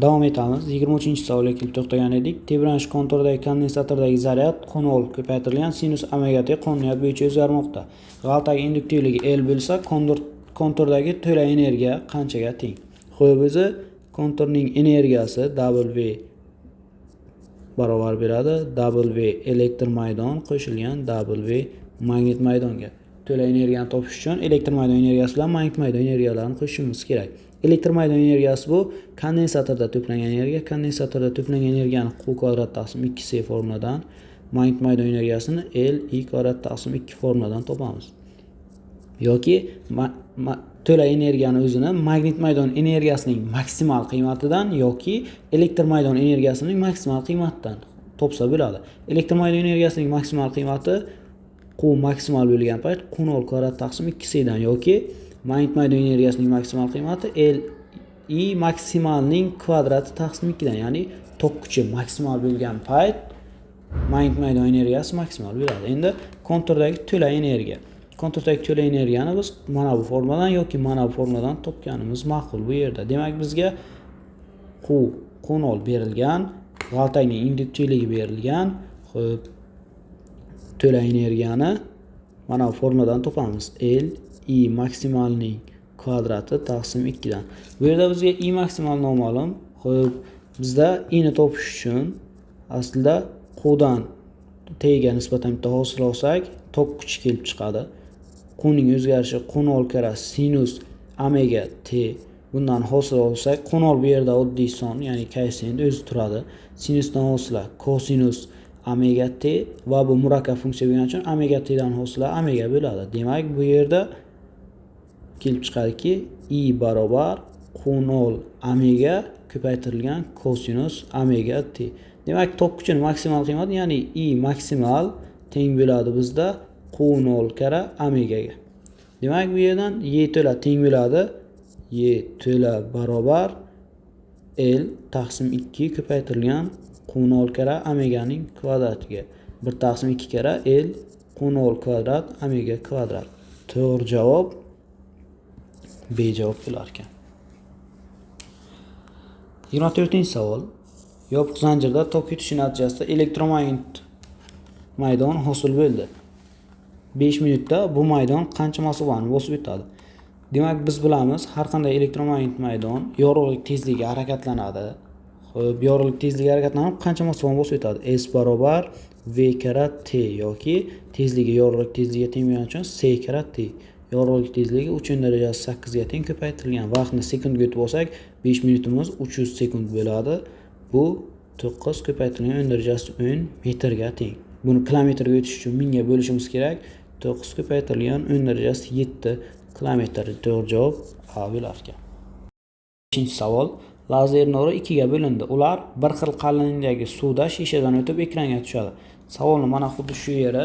Davom etamiz. 23-savolga kelib to'xtagan edik. Tebranish konturidagi kondensatordagi zaryad Q0 ko'paytirilgan sinus omega t qonuniyat bo'yicha o'zgarmoqda. G'altagi induktivligi L bo'lsa, konturdagi to'la energiya qanchaga teng? Xo'p, o'zi konturning energiyasi W barobar beradi W elektr maydon qo'shilgan W magnit maydonga. To'la energiyani topish uchun elektr maydon energiyasi bilan magnit maydon energiyalarini qo'shishimiz kerak. Elektr maydon energiyasi bu kondensatorda to'plangan energiya. Kondensatorda to'plangan energiyani Q kvadrat taqsim 2C formuladan, magnit maydon energiyasini L I kvadrat taqsim 2 formuladan topamiz. Yoki to'la energiyani o'zini magnit maydon energiyasining maksimal qiymatidan yoki elektr maydon energiyasining maksimal qiymatidan topsa bo'ladi. Elektr maydon energiyasining maksimal qiymati Q maksimal bo'lgan payt Q0 kvadrat taqsim 2C dan yoki magnit maydon energiyasining maksimal qiymati L I maksimalning kvadrati taqsim 2 dan, ya'ni tok kuchi maksimal bo'lgan payt magnit maydon energiyasi maksimal bo'ladi. Endi konturdagi to'la energiya. Konturdagi to'la energiyani biz mana bu formuladan yoki mana bu formuladan topganimiz ma'qul bu yerda. Demak, bizga Q Q0 berilgan, g'altakning induktivligi berilgan. Xo'p, to'la energiyani mana bu formuladan topamiz. L I maksimalning kvadrati taqsim 2 dan. Bu yerda bizga I maksimal noma'lum. Xo'p, bizda I ni topish uchun aslida Q dan T ga nisbatan bitta hosil olsak, tok kuchi kelib chiqadi. Q ning o'zgarishi Q0 karra sinus omega T. Bundan hosil olsak, Q0 bu yerda oddiy son, ya'ni koeffitsient o'zi turadi. Sinusdan hosila kosinus omega T va bu murakkab funksiya bo'lgani uchun omega T dan hosila omega bo'ladi. Demak, bu yerda kelib chiqadiki, I barobar Q0 omega ko'paytirilgan kosinus omega T. Demak, tok kuchini maksimal qiymati, ya'ni I maksimal teng bo'ladi bizda Q0 karra omegaga. Demak, bu yerdan Y to'la teng bo'ladi. Y to'la barobar L taqsim 2 ko'paytirilgan Q0 karra omeganing kvadratiga. 1 taqsim 2 karra L Q0 kvadrat omega kvadrat. To'g'ri javob B javob bo'lar ekan. 24-savol. Yopiq zanjirda tok yutishi natijasida elektromagnit maydon hosil bo'ldi. 5 minutda bu maydon qancha masofani bosib o'tadi? Demak, biz bilamiz, har qanday elektromagnit maydon yorug'lik tezligiga harakatlanadi. Xo'p, yorug'lik tezligiga harakatlanib qancha masofani bosib o'tadi? S barobar V karra T yoki tezligi yorug'lik tezligiga teng bo'lgani uchun C karra T. Yorug'lik tezligi 3 darajasi 8 ga teng ko'paytirilgan. Vaqtni sekundga o'tib olsak, 5 minutimiz 300 sekund bo'ladi. Bu 9 ko'paytirilgan 10 darajasi 10 metrga teng. Buni kilometrga o'tish uchun 1000 ga bo'lishimiz kerak. 9 ko'paytirilgan 10 darajasi 7 kilometr. To'g'ri javob A bo'lar ekan. 5-savol. Lazer nuri 2 ga bo'lindi. Ular bir xil qalinlikdagi suvda shishadan o'tib ekranga tushadi. Savolni mana xuddi shu yeri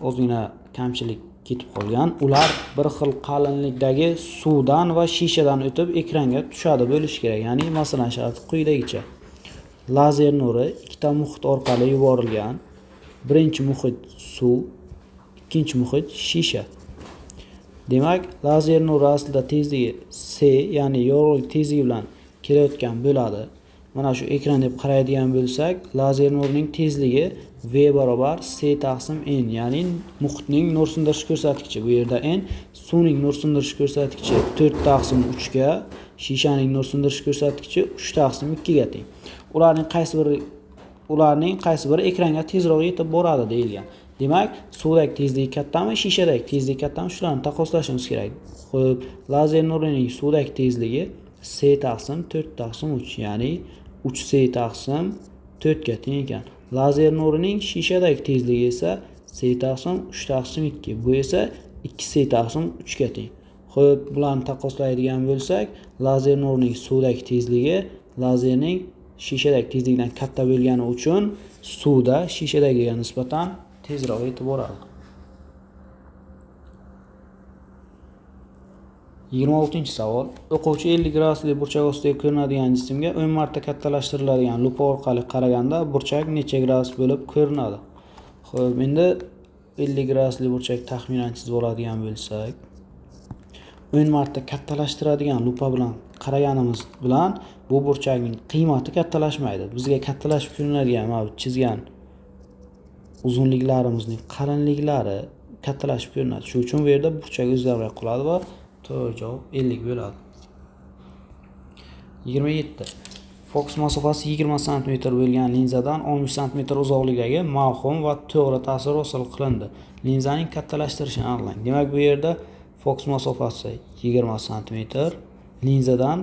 ozgina kamchilik ketib qolgan. Ular bir xil qalinlikdagi suvdan va shishadan o'tib ekranga tushadi bo'lishi kerak. Ya'ni masalan sharti quyidagicha. Lazer nuri ikkita muhit orqali yuborilgan. Birinchi muhit suv, ikkinchi muhit shisha. Demak, lazer nuri aslida tezligi c, ya'ni yorug'lik tezligi bilan kelayotgan bo'ladi. Mana shu ekran deb qaraydigan bo'lsak, lazer nurining tezligi v barobar c taqsim n, ya'ni muhitning nur sindirish ko'rsatkichi. Bu yerda n suvning nur sindirish ko'rsatkichi 4 taqsim 3 ga, shishaning nur sindirish ko'rsatkichi 3 taqsim 2 ga teng. Ularning qaysi biri ekranga tezroq yetib boradi deyilgan. Demak, suvdagi tezligi kattami, shishadagi tezligi kattami, shularni taqqoslashimiz kerak. Xo'p, lazer nurining suvdagi tezligi c taqsim 4 taqsim 3, ya'ni 3c taqsim 4 ga teng ekan. Lazer nurining shishadagi tezligi esa c taqsim 3 taqsim 2, bu esa 2c taqsim 3 ga teng. Xo'p, bularni taqqoslaydigan bo'lsak, lazer nurining suvdagi tezligi lazerning shishadagi tezligidan katta bo'lgani uchun suvda shishadagiga nisbatan tezroq yetib boradi. 26-savol. O'quvchi 50 gradusli burchak ostida ko'rinadigan jismga 10 marta kattalashtiriladigan lupa orqali qaraganda burchak necha gradus bo'lib ko'rinadi? Xo'p, endi 50 gradusli burchak taxminan chizib oladigan bo'lsak, 10 marta kattalashtiradigan lupa bilan qaraganimiz bilan bu burchakning qiymati kattalashmaydi. Bizga kattalashib ko'rinadigan mana bu chizgan uzunliklarimizning qalinliklari kattalashib ko'rinadi. Shuning uchun bu yerda burchak o'zgarmay qoladi va to'g'ri javob 50 bo'ladi. 27. Fokus masofasi 20 cm bo'lgan linzadan 60 cm uzoqlikdagi mavhum va to'g'ri tasvir hosil qilindi. Linzaning kattalashtirishini aniqlang. Demak, bu yerda fokus masofasi 20 cm, linzadan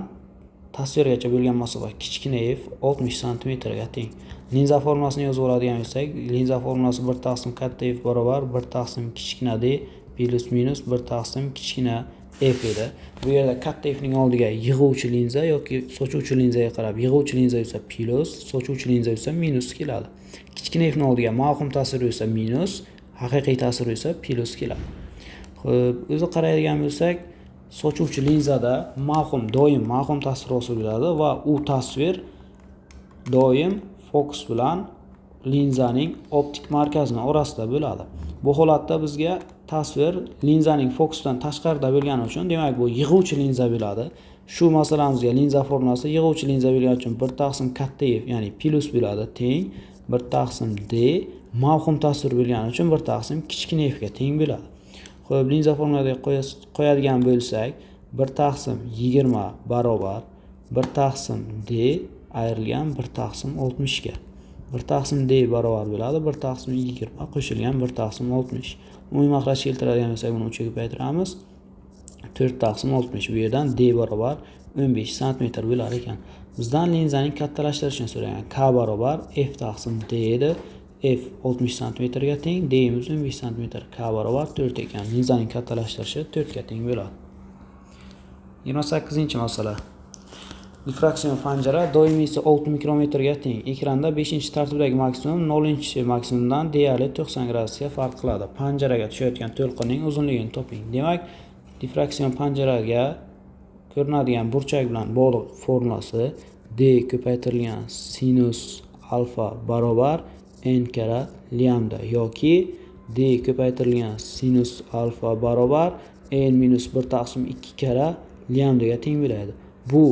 tasvirgacha bo'lgan masofa kichkina f 60 cm ga teng. Linza formulasini yozib oladigan bo'lsak, linza formulasi 1 taqsim katta f barobar 1 taqsim kichkina d plus minus 1 taqsim kichkina f edi. Bu yerda katta f ning oldiga yig'uvchi linza yoki sochuvchi linzaga qarab yig'uvchi linza bo'lsa plus, sochuvchi linza bo'lsa minus keladi. Kichkina f ning oldiga mavhum tasvir bo'lsa minus, haqiqiy tasvir bo'lsa plus keladi. Xo'p, o'zi qaraydigan bo'lsak, sochuvchi linzada mavhum doim mavhum tasvir hosil bo'ladi va u tasvir doim fokus bilan linzaning optik markazining orasida bo'ladi. Bu holatda bizga tasvir linzaning fokusdan tashqarida bo'lgani uchun, demak, bu yig'uvchi linza bo'ladi. Shu masalamizga linza formulasi yig'uvchi linza bo'lgani uchun 1 taqsim katta f, ya'ni plus bo'ladi, teng 1 taqsim d mavhum tasvir bo'lgani uchun 1 taqsim kichkina f ga teng bo'ladi. Xo'p, linza formulasiga qo'yadigan bo'lsak, 1 taqsim 20 barobar 1 taqsim d ayrilgan 1 taqsim 60 ga. 1 taqsim d barobar bo'ladi 1 taqsim 20 qo'shilgan 1 taqsim 60. Umumiy maxraj keltiradigan bo'lsak, buni 3 ga ko'paytiramiz. 4 taqsim 60. Bu yerdan d barobar 15 cm bo'lar ekan. Bizdan linzaning kattalashtirishini so'ragan. K barobar f taqsim d edi. F 60 cm ga teng, d'imiz 15 cm, K barobar 4 ekan. Linzaning kattalashtirishi 4 ga teng bo'ladi. 28-masala. Difraksion panjara doimiysi 6 mikrometrga teng. Ekranda 5-tartibdagi maksimum 0-maksimumdan deyarli 90 gradusga farq qiladi. Panjaraga tushayotgan to'lqinning uzunligini toping. Demak, difraksion panjaraga ko'rinadigan burchak bilan bog'liq formulasi d ko'paytirilgan sinus alfa barobar n karra lambda yoki d ko'paytirilgan sinus alfa barobar n minus 1 taqsim 2 karra lambdaga teng bo'ladi. Bu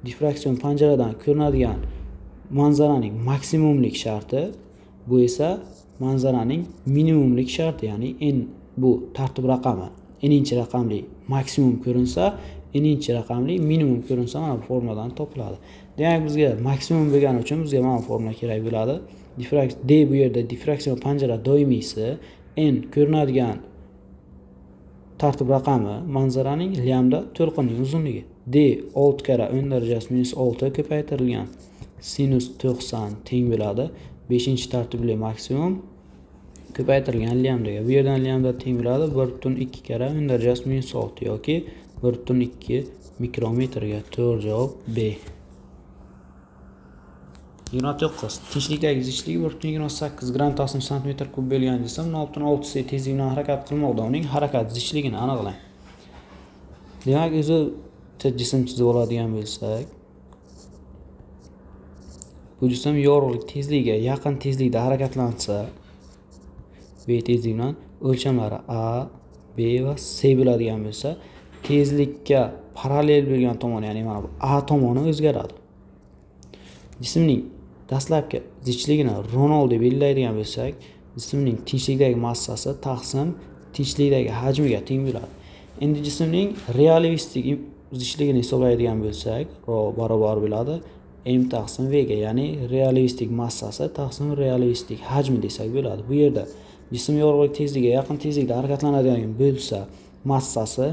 difraksion panjaradan ko'rinadigan manzaraning maksimumlik sharti, bu esa manzaraning minimumlik sharti, ya'ni n bu tartib raqami, n-inchi raqamli maksimum ko'rinsa, n-inchi raqamli minimum ko'rinsa, mana bu formuladan topiladi. Demak, bizga maksimum bo'lgani uchun bizga mana bu formula kerak bo'ladi. D bu yerda difraksion panjara doimiysi, n ko'rinadigan tartib raqami manzaraning, lambda to'lqinning uzunligi. D 6 karra 10 darajasi minus 6 ko'paytirilgan sinus 90 teng bo'ladi 5-tartibli maksimum ko'paytirilgan lambdaga. Bu yerdan lambda teng bo'ladi 1.2 karra 10 darajasi minus 6 yoki 1.2 mikrometrga. To'g'ri javob B. 29. Tinchlikdagi zichligi 1.28 gramm taqsim santimetr kub bo'lgan jism 0.6 c tezlik bilan harakat qilmoqda. Uning harakat zichligini aniqlang. Demak, o'zi bitta jism chizib oladigan bo'lsak, bu jism yorug'lik tezligiga yaqin tezlikda harakatlansa, v tezlik bilan o'lchamlari a, b va c bo'ladigan bo'lsa, tezlikka parallel bo'lgan tomon, ya'ni mana bu a tomoni o'zgaradi. Jismning dastlabki zichligini rho nol deb belgilaydigan bo'lsak, jismning tinchlikdagi massasi taqsim tinchlikdagi hajmiga teng bo'ladi. Endi jismning relyavistik zichligini hisoblaydigan bo'lsak, rho barobar bo'ladi m taqsim v ga, ya'ni relyavistik massasi taqsim relyavistik hajmi desak bo'ladi. Bu yerda jism yorug'lik tezligiga yaqin tezlikda harakatlanadigan bo'lsa, massasi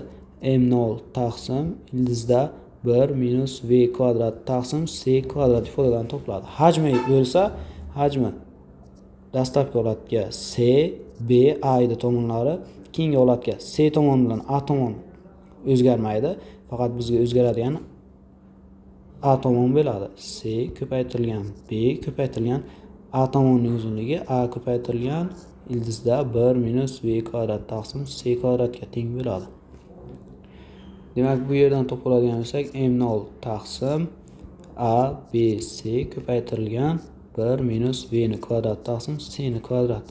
m0 taqsim ildizda 1 minus v kvadrat taqsim c kvadrat ifodadan topiladi. Hajmi bo'lsa, hajmi dastlabki holatga c, b, a edi tomonlari, keyingi holatga c tomon bilan a tomon o'zgarmaydi, faqat bizga o'zgaradigan a tomon bo'ladi. C ko'paytirilgan b ko'paytirilgan a tomonning uzunligi a ko'paytirilgan ildizda 1 minus v kvadrat taqsim c kvadratga teng bo'ladi. Demak, bu yerdan topib oladigan bo'lsak, m0 taqsim a b c ko'paytirilgan 1 minus v ni kvadrat taqsim c ni kvadrat.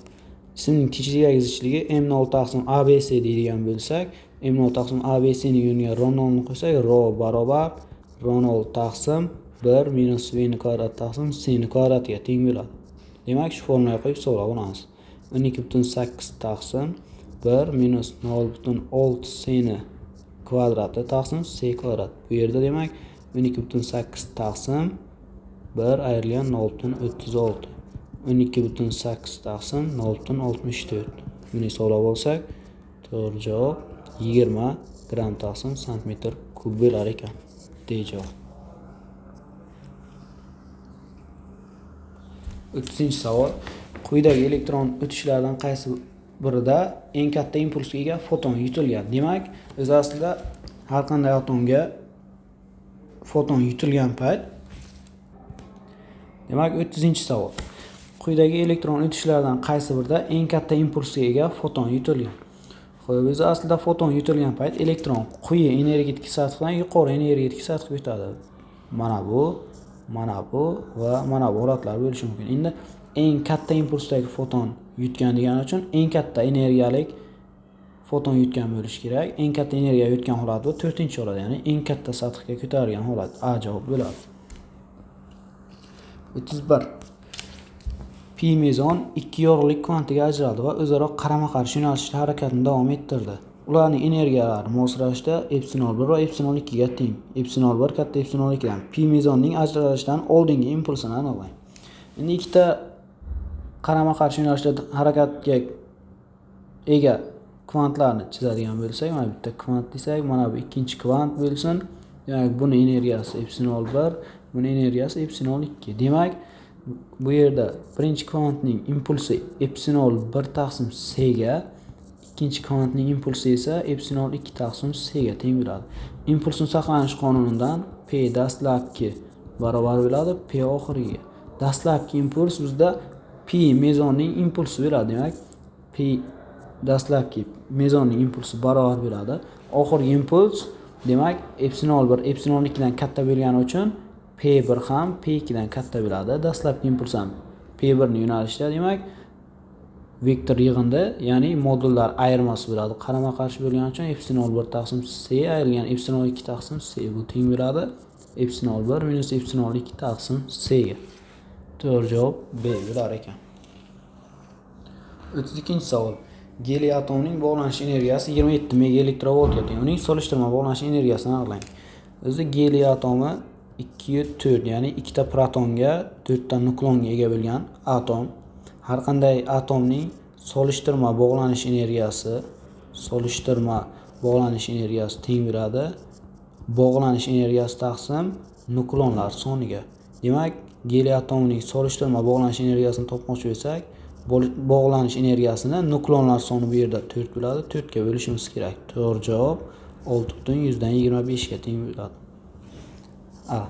Jismning tinchlikdagi zichligi m0 taqsim a b c deydigan bo'lsak, M0 taqsim ABC ning o'rniga rho 0 ni qo'ysak, rho barobar rho 0 taqsim 1 minus v ni kvadrat taqsim c ni kvadratiga teng bo'ladi. Demak, shu formulaga qo'yib hisoblab olamiz. 12,8 taqsim 1 minus 0,6 c ni kvadrati taqsim c kvadrat. Bu yerda demak 12,8 taqsim 1 ayrilgan 0,36. 12,8 taqsim 0,64. Buni hisoblab olsak, to'g'ri javob 20 gram taqsim santimetr kub bo'lar ekan. D javob. 30-savol. Quyidagi elektron o'tishlardan qaysi birida eng katta impulsga ega foton yutilgan? Demak, o'zi aslida har qanday atomga foton yutilgan payt. Demak, 30-savol. Quyidagi elektron o'tishlardan qaysi birida eng katta impulsga ega foton yutilgan? Xo'p, o'zi aslida foton yutilgan payt elektron quyi energetik sathdan yuqori energetik sathga o'tadi. Mana bu, mana bu va mana bu holatlar bo'lishi mumkin. Endi eng katta impulsdagi foton yutgan degani uchun eng katta energiyalik foton yutgan bo'lishi kerak. Eng katta energiya yutgan holat bu 4-holat, ya'ni eng katta sathga ko'tarilgan holat. A javob bo'ladi. 31. Pi mezon ikki yorug'lik kvantiga ajraldi va o'zaro qarama-qarshi yo'nalishda harakatni davom ettirdi. Ularning energiyalari mos ravishda epsilon 1 va epsilon 2 ga teng. Epsilon 1 katta epsilon 2 dan. Pi mezonning ajralishidan oldingi impulsini aniqlang. Endi ikkita qarama-qarshi yo'nalishda harakatga ega kvantlarni chizadigan bo'lsak, mana bitta kvant desak, mana bu ikkinchi kvant bo'lsin. Demak, buni energiyasi epsilon 1, buni energiyasi epsilon 2. Demak, bu yerda birinchi kvantning impulsi epsilon 1 taqsim c ga, ikkinchi kvantning impulsi esa epsilon 2 taqsim c ga teng bo'ladi. Impulsni saqlanish qonunidan p dastlabki barobar bo'ladi p oxirgiga. Dastlabki impuls bizda p mezonning impulsi bo'ladi. Demak, p dastlabki mezonning impulsi barobar bo'ladi. Oxirgi impuls demak epsilon 1 epsilon 2 dan katta bo'lgani uchun P1 ham P2 dan katta bo'ladi. Dastlabki impuls ham P1 ning yo'nalishida, demak vektor yig'indi, ya'ni modullar ayirmasi bo'ladi. Qarama-qarshi bo'lgani uchun epsilon 1 taqsim c ayrilgan epsilon 2 taqsim c bu teng bo'ladi epsilon 1 minus epsilon 2 taqsim c ga. To'g'ri javob B bo'lar ekan. 32-savol. Geliy atomining bog'lanish energiyasi 27 mega elektronvoltga teng. Uning solishtirma bog'lanish energiyasini aniqlang. O'zi geliy atomi 2 4, ya'ni ikkita protonga, 4 ta nuklonga ega bo'lgan atom. Har qanday atomning solishtirma bog'lanish energiyasi, teng bo'ladi bog'lanish energiyasi taqsim nuklonlar soniga. Demak, geliy atomining solishtirma bog'lanish energiyasini topmoqchi bo'lsak, bog'lanish energiyasini nuklonlar soni bu yerda 4 bo'ladi, 4 ga bo'lishimiz kerak. To'g'ri javob 6,25 ga teng bo'ladi. A.